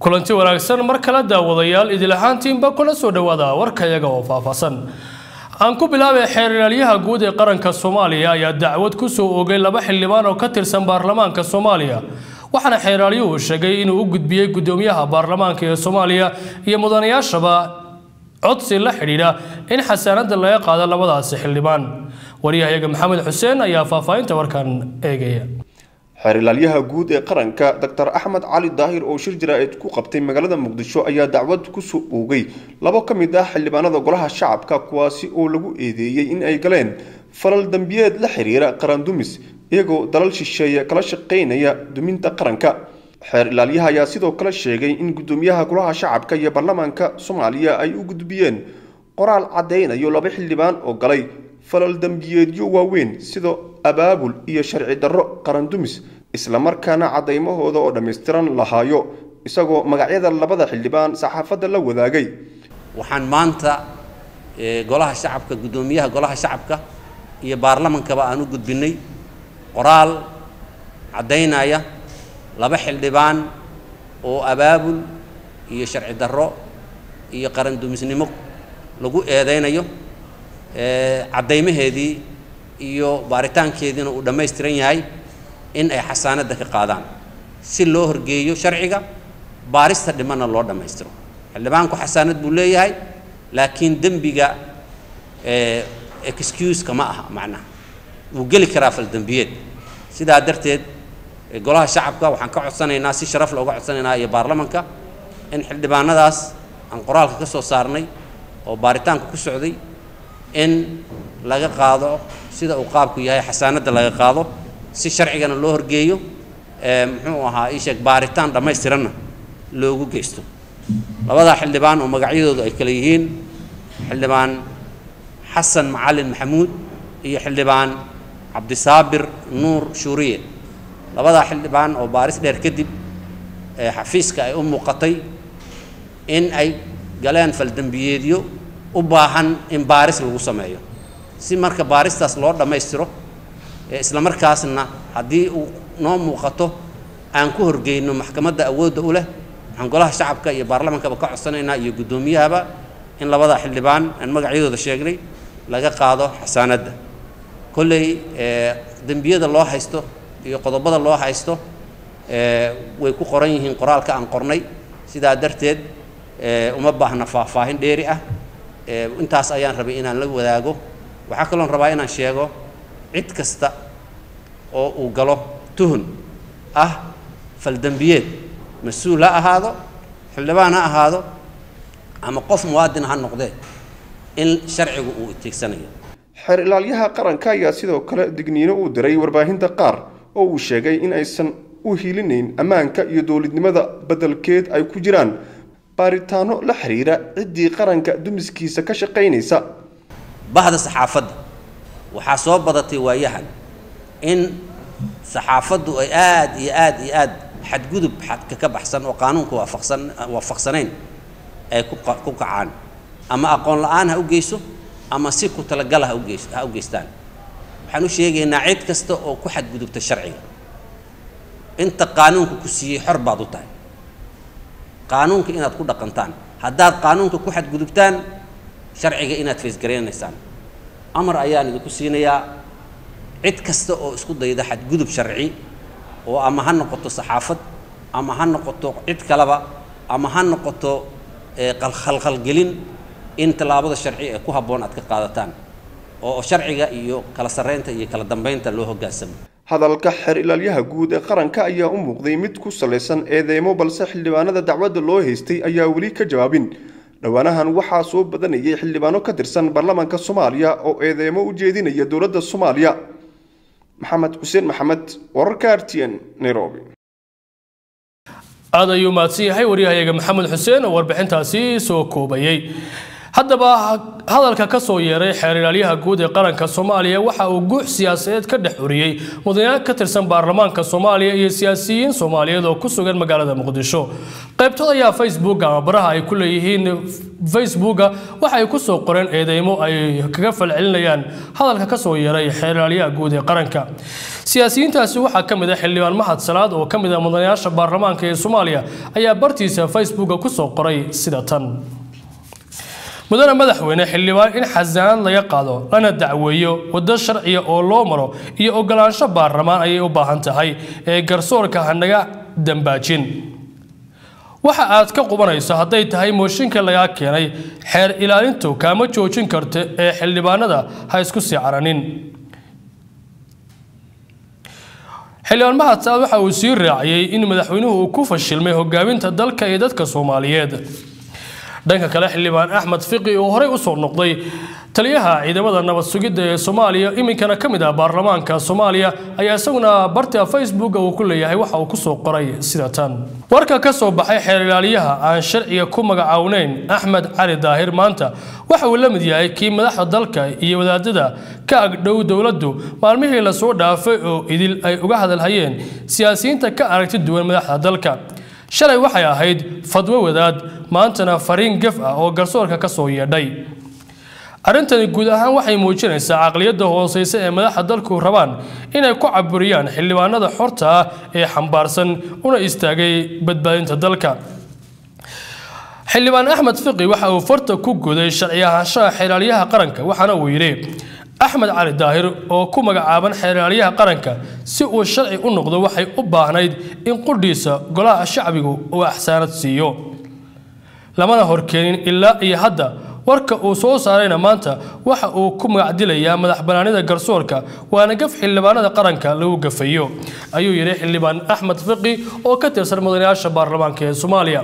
Kulanti wanaagsan mar kale, daawadayaal, idil ahaantiinba kula soo dhawaada warkayaga oo faahfaahsan. Aan ku bilaabay, xeer ilaaliyaha guud ee qaranka Soomaaliya ayaa dacwad ku soo oogay laba xildhibaan oo ka tirsan baarlamaanka Soomaaliya, waxaana xeer ilaaliyuhu sheegay inuu u gudbiyey guddoomiyaha baarlamaanka ee Soomaaliya iyo mudanayaashaba codsi la xidhiidha in xasaanada laga qaado labadaasi xildhibaan. Wariyahayaga Maxamed Xuseen ayaa faahfaahinta warkan eegaya. Xeer ilaalyaha guud ee qaranka, Doctor Axmed Cali Daahir, oo shir jaraa'id ku qabtay magaalada Muqdisho, ayaa dacwad ku soo oogay labo ka mid ah xildhibaanada golaha shacabka, kuwaasi oo lagu eedeeyey in ay galeen falal dambiyeed la xiriira qaran dumis, iyagoo dalal shisheeye kala shaqaynaya duminta qaranka. Xeer ilaalyaha ayaa sidoo kale sheegay in guddoomiyaha golaha shacabka iyo baarlamaanka Soomaaliya ay u gudbiyeen qoraal caddaynayo laba xildhibaan oo galay falal dambiyeedyo waaweyn, sida abaabul iyo sharci darro qaran dumis, islamarkaana caddaymahooda oo dhammaystiran lahaayo, isagoo magacyada labada xildhibaan saxaafadda la wadaagay. Waxaan maanta golaha shacabka, guddoomiyaha golaha shacabka iyo baarlamankaba aan u gudbinnay qoraal caddaynaya laba xildhibaan oo abaabul iyo sharci darro iyo qaran dumisnimo lagu eedeynayo, caddaymaheedii iyo baaritaankeediina uu dhammaystiran yahay, in ay xasaanadda ka qaadaan si loo horgeeyo sharciga, baarista dhimanna loo dhammaystiro. Xildhibaanku xasaanad buu leeyahay, laakiin dembiga excuse kama aha, macnaha wuu geli karaa faldembiyeed. Sidaa darteed golaha shacabka waxaan ka codsanaynaa, si sharaf looga codsanaynaa, iyo baarlamanka, in xildhibaanadaas aan qoraalka ka soo saarnay oo baaritaanka ku socday in laga qaado, sida uu qaabku yahay, xasaanadda laga qaado si sharcigana loo horgeeyo, muxuu ahaa ii sheeg, baaritaan dhammaystiranna loogu geysto. Labadaa xildhibaan oo magacyadoodu ay kala yihiin Xildhibaan Xasan Macalin Maxamuud iyo Xildhibaan Cabdisaabir Nuur Shuuriye, labadaa xildhibaan oo baaris dheer kadib xafiiska ay u muuqatay in ay galeen faldembiyeedyo u baahan in baaris lagu sameeyo, si marka baaristaas loo dhammaystiro, isla markaasna haddii uu noo muuqato aan ku horgeyno maxkamadda awoodda u leh, waxaan golaha shacabka iyo baarlamankaba ka codsanaynaa iyo guddoomiyahaba in labada xildhibaan aan magacyadooda sheegnay laga qaado xasaanadda. Kolley dembiyada loo haysto iyo qodobada loo haysto way ku qoran yihiin qoraalka aan qornay. Sidaa darteed uma baahna faahfaahin dheeri ah. Intaas ayaan rabay inaan la wadaago. Waxaa kaloon rabaa inaan sheego, cid kasta oo uu galo tuhun ah faldembiyeed, mas-uul ha ahaado, xildhibaan ha ahaado ama qof muwaadin ha noqdee, in sharcigu uu itiigsanayo. Xeer ilaalyaha qaranka ayaa sidoo kale digniino uu diray warbaahinta qaar oo uu sheegay in aysan u hiilinayn ammaanka iyo dowladnimada, beddelkeed ay ku jiraan baaritaano la xiriira ciddii qaranka dumiskiisa ka shaqaynaysa. Bahda saxaafadda, waxaa soo badatay waayahan in saxaafaddu ay aad iyo aad iyo aad xadgudub xadka ka baxsan oo qaanuunka waafaqsan waafaqsanayn ay ku kacaan, ama aqoon la-aan ha u geyso ama si ku talagala ha u geystaan. Waxaan u sheegaynaa cid kasta oo ku xadgudubta sharciga, inta qaanuunka ku siiyey xor baad u tahay qaanuunka inaad ku dhaqantaan. Haddaad qaanuunka ku xadgudubtaan, sharciga inaad faysgaraynaysaan. Amar ayaan idinku siinayaa: cid kasta oo isku dayda xadgudub sharci oo ama ha noqoto saxaafad ama ha noqoto cid kaleba ama ha noqoto khalkhalgelin, in tallaabada sharci ee ku habboon aad ka qaadataan oo sharciga iyo kala sarreynta iyo kala dambeynta loo hoggaansamo. Hadalka xeer ilaalyaha guud ee qaranka ayaa u muuqday mid ku salaysan eedeymo, balse xildhibaanada dacwadda loo haystay ayaa weli ka jawaabin. Dhowaanahan waxaa soo badanayay xildhibaano ka tirsan baarlamaanka Soomaaliya oo eedeymo u jeedinaya dowladda Soomaaliya. Maxamed Xuseen Maxamed, wararka RTN, Nairobi. Aad ayuu mahadsan yahay waryahayaga Maxamed Xuseen oo warbixintaasi soo koobayay. Haddaba hadalka ka soo yeeray xeer ilaalyaha guud ee qaranka Soomaaliya waxa uu guux siyaasadeed ka dhex uriyey mudanayaal ka tirsan baarlamaanka Soomaaliya iyo siyaasiyiin Soomaaliyeed oo ku sugan magaalada Muqdisho. Qaybtooda ayaa Facebook ama baraha ay ku leeyihiin Facebooka waxa ay ku soo qoreen eedeymo ay kaga falcelinayaan hadalka ka soo yeeray xeer ilaalyaha guud ee qaranka. Siyaasiyiintaasi waxaa ka mid ah xildhibaan Mahad Salaad oo ka mid ah mudanayaasha baarlamaanka ee Soomaaliya ayaa bartiisa Facebooka ku soo qoray sida tan: Mudane madaxweyne, xildhibaan in xasaanad laga qaado lana dacweeyo waddo sharciya oo loo maro iyo ogolaansho baarlamaan ayay u baahan tahay ee garsoorka hanaga dambaajin. Waxa aad ka qubanayso hadday tahay mooshinka lagaa keenay, xeer ilaalintu kaama joojin karto ee xildhibaanada ha isku sii caranin. Xildhibaan Mahad Saad waxa uu sii raaciyey in madaxweynuhu uu ku fashilmay hogaaminta dalka iyo dadka Soomaaliyeed. Dhanka kale, xildhibaan Axmed Fiqi oo horey u soo noqday taliyaha ciidamada nabad sugidda ee Soomaaliya, iminkana ka mid ah baarlamaanka Soomaaliya, ayaa isaguna barta Facebook uu ku leeyahay waxa uu ku soo qoray sida tan: Warka ka soo baxay xeer ilaaliyaha aan sharciga ku magacawnayn Axmed Cali Daahir maanta waxa uu la mid yahay kii madaxda dalka iyo wadaadada ka agdhow dowladdu maalmihii la soo dhaafay oo idil ay uga hadalhayeen siyaasiyiinta ka aragti duwan madaxda dalka. Shalay waxay ahayd fadwo wadaad, maantana fariin gaf ah oo garsoorka ka soo yeedhay. Arrintani guud ahaan waxay muujinaysaa caqliyadda hooseysa ee madaxda dalku rabaan inay ku caburiyaan xildhibaanada xorta ah ee xambaarsan una istaagay badbaadinta dalka. Xildhibaan Axmed Fiqi waxa uu farta ku guday sharci ahaanshaha xeer ilaalyaha qaranka, waxaana uu yidhi: Axmed Cali Daahir oo ku magacaaban xeer ilaalyaha qaranka si uu sharci u noqdo waxay u baahnayd in qudhiisa golaha shacbigu uu axsaanad siiyo, lamana horkeenin ilaa iyo hadda. Warka uu soo saarayna maanta waxa uu ku magacdilayaa madax banaanida garsoorka, waana gaf xildhibaanada qaranka lagu gafayo, ayuu yidhi xildhibaan Axmed Fiqi oo ka tirsan mudanayaasha baarlamaanka ee Soomaaliya.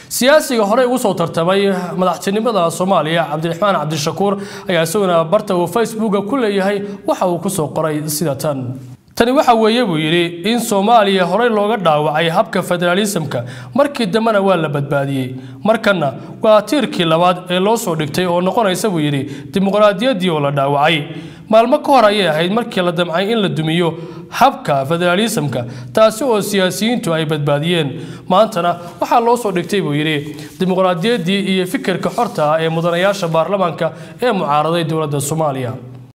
Siyaasiga horey ugu soo tartamay madaxtinimada Soomaaliya Cabdiraxmaan Cabdishakuur ayaa isaguna barta uu Facebooka ku leeyahay waxa uu ku soo qoray sida tan: Tani waxa weeye, buu yidhi, in Soomaaliya horey looga dhaawacay habka federaalismka, markii dambena waa la badbaadiyey, markanna waa tiirkii labaad ee loo soo dhigtay oo noqonaysa, buu yidhi, dimuqraadiyaddii oo la dhaawacay. Maalmo ka hor ayay ahayd markii la damcay in la dumiyo habka federaalismka, taasi oo siyaasiyiintu ay badbaadiyeen. Maantana waxaa loo soo dhigtay, buu yidhi, dimuqraadiyaddii iyo fikirka xorta ah ee mudanayaasha baarlamaanka ee mucaaraday dowladda Soomaaliya.